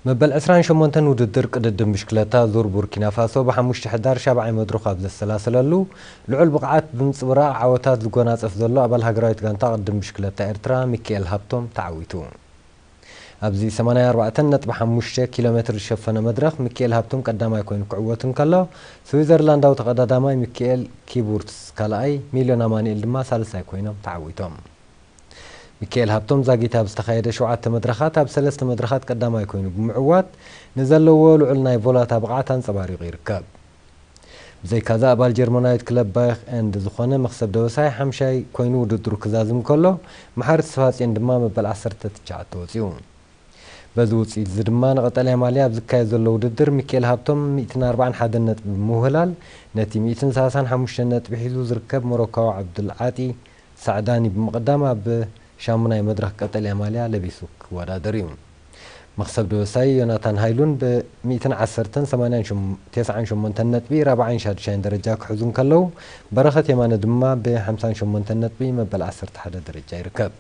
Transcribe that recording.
መበል ዕስራን ሸሞንተን ውድድር ቅድድም ብሽክለታ ዙር ቡርኪና ፋሶ ብሓሙሽተ ሕዳር ሻብዓይ መድረኹ ኣብ ዘሰላሰለሉ፣ ልዑል ብቕዓት ብምጽብራቕ ዓወታት ዝጎናጸፍ ዘሎ ኣባል ሃገራዊት ጋንታ ቅድድም ብሽክለታ ኤርትራ ሚኪኤል ሃብቶም ተዓዊቱ። ኣብዚ ሰማንያ ኣርባዕተ ነጥቢ ሓሙሽተ ኪሎ ሜትር ዝሸፈነ መድረኽ ሚኪኤል ሃብቶም ቀዳማይ ኮይኑ ክዕወት እንከሎ፣ ስዊዘርላንዳዊ ተቐዳዳማይ ሚኪኤል ኪቡርትስ ካልኣይ፣ ሚልዮን ኣማኑኤል ድማ ሳልሳይ ኮይኖም ተዓዊቶም። ሚኪኤል ሃብቶም ዛጊት ኣብ ዝተኻየደ ሸውዓተ መድረኻት ኣብ ሰለስተ መድረኻት ቀዳማይ ኮይኑ ብምዕዋት፣ ንዘለዎ ልዑል ናይ ቮላታ ብቕዓት ኣንጸባሪቑ ይርከብ። ብዘይካዚ ኣባል ጀርመናዊት ክለብ ባየር ኤንድ ዝኾነ መኽሰብ ደበሳይ ሓምሻይ ኮይኑ ውድድሩ ክዛዝም ከሎ፣ መሓሪ ተስፋጽዮን ድማ መበል ዓሰርተ ትሽዓተ ወጺኡ። በዚ ውጽኢት እዚ ድማ ንቐጠልያ ማልያ ኣብ ዝካየድ ዘሎ ውድድር ሚኪኤል ሃብቶም ሚእትን ኣርባዓን ሓደን ነጥቢ ብምውህላል፣ ነቲ ሚእትን ሰላሳን ሓሙሽተን ነጥቢ ሒዙ ዝርከብ ሞሮካዊ ዓብዱል ዓጢ ሳዕዳኒ ብምቕዳም ኣብ ሻሙናይ መድረኽ ቀጠልያ ማልያ ለቢሱ ክወዳደር እዩ። መኽሰብ ደበሳይ ዮናታን ሃይሉን ብ ሚእትን ዓሰርተን ሰማንያን ሸሞንተን ነጥቢ ራብዓይን ሻድሻይን ደረጃ ክሕዙ እንከለዉ፣ በረኸት የማነ ድማ ብ ሓምሳን ሸሞንተን ነጥቢ መበል ዓሰርተ ሓደ ደረጃ ይርከብ።